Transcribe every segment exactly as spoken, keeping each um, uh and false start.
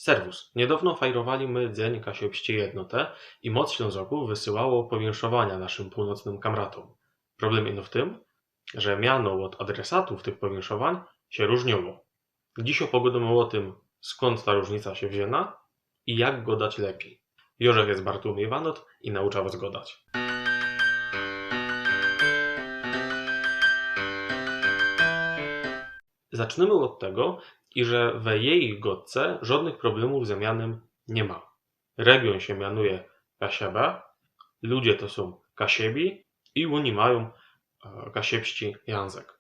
Serwus. Niydŏwno fejrowali my Dziyń Kaszybsczij Jednotë i moc Ślōnzokōw wysyłało powinszowania naszym pōłnocnym kamratōm. Problym ino w tym, że miano ôd adresatōw tych powinszowań sie rōżniło. Dzisiŏ pogŏdōmy ô tym, skōnd ta rōżnica sie wziyna i jak gŏdać lepij. Jŏ żech je Bartłōmiej Wanot i nauczã wŏs gŏdać. Zacznymy ôd tego, iże we jeji gŏdce żŏdnych problemōw ze mianym niy ma. Regiōn sie mianuje Kaszebie, ludzie to sōm Kaszebi i ôni majōm e, kaszebsczi jynzyk.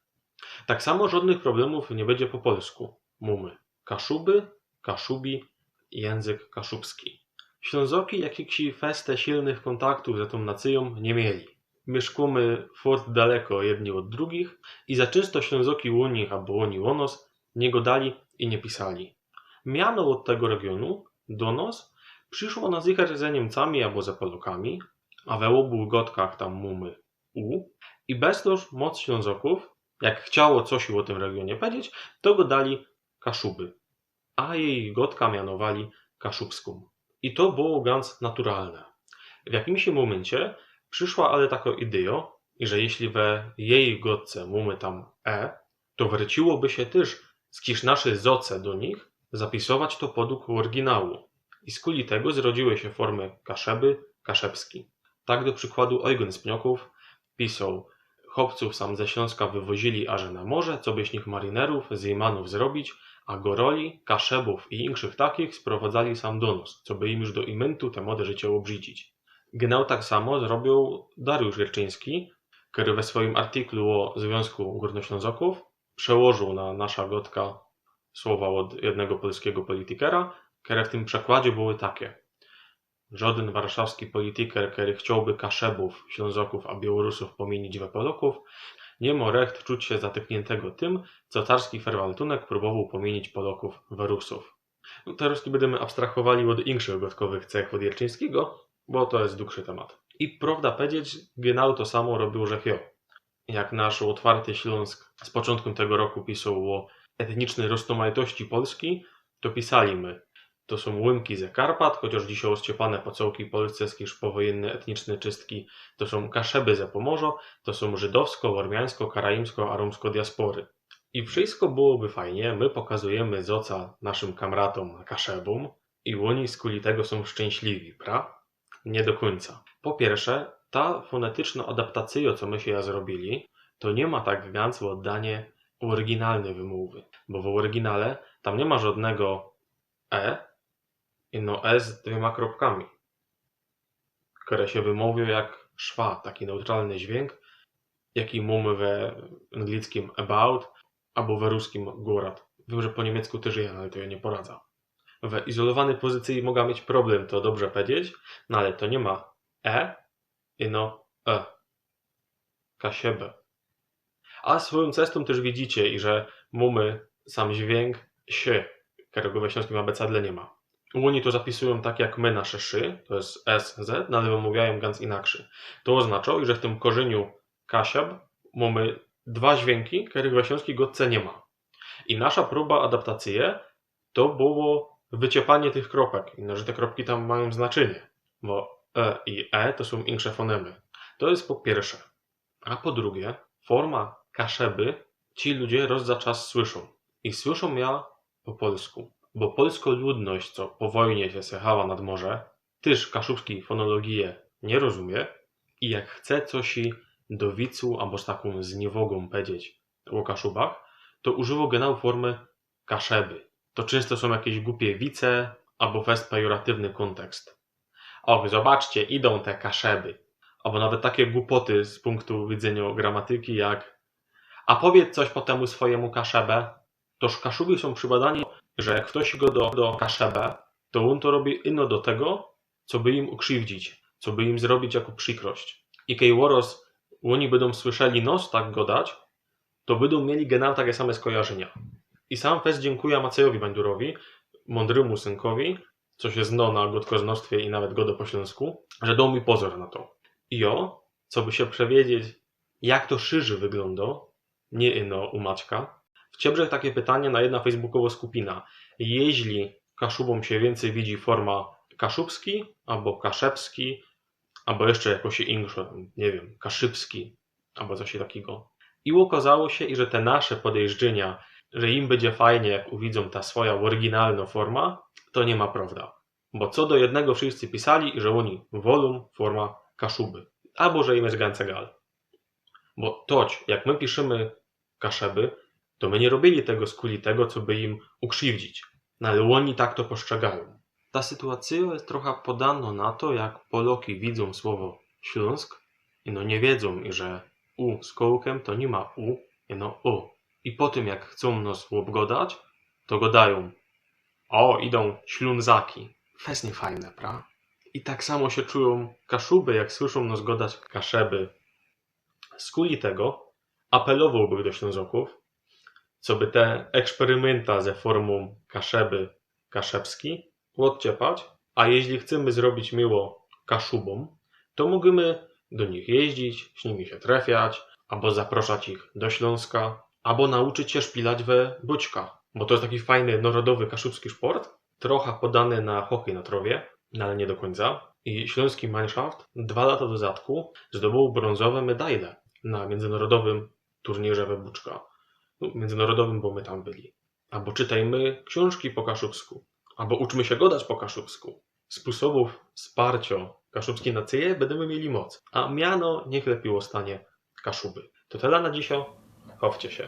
Tak samo żŏdnych problemōw niy bydzie po polsku. Mōmy Kaszuby, Kaszubi, jynzyk kaszubski. Ślōnzoki jakichsi fest silnych kōntaktōw ze tōm nacyjōm niy mieli. Miyszkōmy fort daleko jedni ôd drugich i za czynsto Ślōnzoki ô nich abo ôni ô nŏs niy gŏdali i niy pisali. Miano ôd tego regiōnu do nŏs prziszło na zycher ze Niymcami abo ze Polŏkami, a we ôbōch gŏdkach tam mōmy u. I bez to moc Ślōnzokōw, jak chciało coś ô tym regiōnie pedzieć, to gŏdali Kaszuby, a jeji gŏdka mianowali kaszubskōm. I to było gans naturalne. W jakimś mōmyncie prziszła ale takŏ idejŏ, iże jeśli we jeji gŏdce mōmy tam e, to wrciłoby sie tyż, skiż nasze zŏce do nich, zapisować to podug ôryginału. I skuli tego zrodziły sie formy Kaszeby, Kaszebski. Tak do przikładu Eugyn z Pniŏkōw pisoł: Chopcōw sam ze Ślōnska wywozili aże na morze, coby z nich marinerōw, zejmanōw zrobić, a goroli, Kaszebōw i inkszych takich sprowŏdzali sam do nŏs, coby im już do imyntu te mode życie ôbrzidzić. Genau tak samo zrobiōł Dariusz Jerczyński, kery we swojim artiklu ô Zwiōnzku Gōrnoślōnzokōw przełożōł na nasza gŏdka słowa ôd jednego polskigo politikera, kere w tym przekładzie były take: Żŏdyn warszawski politiker, kery chciołby Kaszebōw, Ślōnzokōw a Białorusōw pōmiynić we Polŏkōw, niy mŏ recht czuć sie zatykniyntigo tym, co carski ferwaltōnek prōbowoł pōmiynić Polŏkōw we Rusōw. No, terŏz tu bydymy abstrahowali ôd inkszych gŏdkowych cech ôd Jerczyńskigo, bo to je dugszy temat. I prŏwda pedzieć, genau to samo robiōł żech jŏ. Jak nasz Ôtwarty Ślōnsk z poczōntkiym tego roku pisoł ô etnicznyj roztōmajtości Polski, to pisali my: to sōm Łymki ze Karpat, chociŏż dzisiŏj ôsciepane pocołki polsce, skiż powojynne etniczne czystki, to sōm Kaszeby ze Pōmŏrza, to sōm żydowsko, ôrmiańsko, karaimsko a rōmsko diaspory. I wszysko byłoby fajnie, my pokazujymy zŏca naszym kamratōm Kaszebōm i ôni skuli tego sōm szczynśliwi, pra? Niy do kōńca. Po piyrsze, ta fonetycznŏ adaptacyjŏ, co my sie zrobili, to niy ma tak gans ô ôddanie ôryginalnyj wymōwy, bo w ôryginale tam niy ma żŏdnego e, ino e z dwiyma kropkami, kere sie wymōwiōm jak szwa, taki neutralny dźwiynk, jaki mōmy we anglickim about abo we ruskim город. Wiym, że po niymiecku tyż je, no ale to jŏ niy poradzã. We izolowanyj pozycyji moga mieć problym to dobrze pedzieć, no ale to niy ma e, ino e. Kaszebie. A swojōm cestōm tyż widzicie, iże mōmy sam dźwiynk sz, kerego we ślōnskim abecadle niy ma. Ôni to zapisujōm tak jak my nasze sz, to je s, z, no ale wymōwiajōm gans inakszyj. To ôznaczŏ, iże w tym korzyniu Kaszeb mōmy dwa dźwiynki, kerych we ślōnskij gŏdce niy ma. I nasza prōba adaptacyje to było wyciepanie tych kropek, ino że te kropki tam majōm znaczynie, bo e i e to sōm insze fonemy. To je po piyrsze. A po drugie, forma Kaszeby ci ludzie roz za czas słyszōm. I słyszōm jã po polsku, bo polskŏ ludność, co po wojnie sie sychała nad morze, tyż kaszubskij fonologije niy rozumie i jak chce coś do wicu abo z takōm zniywŏgōm pedzieć ô Kaszubach, to używŏ genau formy Kaszeby. To czynsto sōm jakeś gupie wice abo fest pejoratywny kōntekst. Och, zobaczcie, idōm te Kaszeby. Abo nawet take gupoty z punktu widzyniŏ gramatyki jak: a powiydz coś po tymu swojymu Kaszebie. Toż Kaszubi sōm przebadani, że jak ftoś gŏdŏ do Kaszebie, to ôn to robi ino do tego, coby im ukrzywdzić, coby im zrobić jako przikrość. I kej ôroz ôni bydōm słyszeli nos tak gŏdać, to bydōm mieli genau take same skojarzynio. I sam fest dziynkujã Macejowi Bańdurowi, mōndrymu synkowi, co sie zno na gŏdkoznŏstwie i nawet gŏdŏ po ślōnsku, że doł mi pozōr na to. I jŏ, coby sie przewiedzieć, jak to szyrzij wyglōndŏ, niy ino u Maćka, wcieprzech take pytanie na jedna facebookowŏ skupina. Jeźli Kaszubōm sie wiyncyj widzi forma kaszubski abo kaszebski, abo jeszcze jakoś inkszo, niy wiym, kaszybski abo coś takigo. I ôkazało sie, że te nasze podejrzenia, że im bydzie fajnie, jak uwidzōm ta swoja ôryginalno forma, to niy ma prowda. Bo co do jednego wszyscy pisali, że ôni wolōm forma Kaszuby, abo że im je gyncegal. Bo toć, jak my piszymy Kaszeby, to my niy robiyli tego skuli tego, coby im ukrziwdzić. No ale ôni tak to postrzegajōm. Ta sytuacyjŏ je trocha podobno na to, jak Poloki widzōm słowo Ślōnsk i no niy wiedzōm, że U z kołkym to niy ma U, ino O. I potym, jak chcōm nos ôbgodać, to godajōm: „O, idōm Ślōnzaki”. Fest niefajne, pra? I tak samo sie czujōm Kaszuby, jak słyszōm nos godać Kaszeby. Skuli tego apelowałbych do Ślōnzokōw, coby te eksperymynta ze formōm Kaszeby, kaszebski ôdciepać, a jeźli chcymy zrobić miyło Kaszubōm, to możymy do nich jeździć, z nimi sie trefiać, abo zaproszać ich do Ślōnska, abo nauczyć sie szpilać we buczka, bo to je taki fajny, norodowy kaszubski szport, trocha podany na hokyj na trowie, no ale niy do kōńca. I ślōnski Mannschaft dwa lata do zadku zdobōł brōnzowe medale na miyndzynorodowym turnirze we buczka. No, miyndzynorodowym, bo my tam byli. Abo czytajmy ksiōnżki po kaszubsku. Abo uczmy sie godać po kaszubsku. Spōsobōw sparciŏ kaszubskij nacyje bydymy mieli moc. A miano niych lepij ôstanie Kaszuby. To tela na dzisiŏ. Chowcie sie.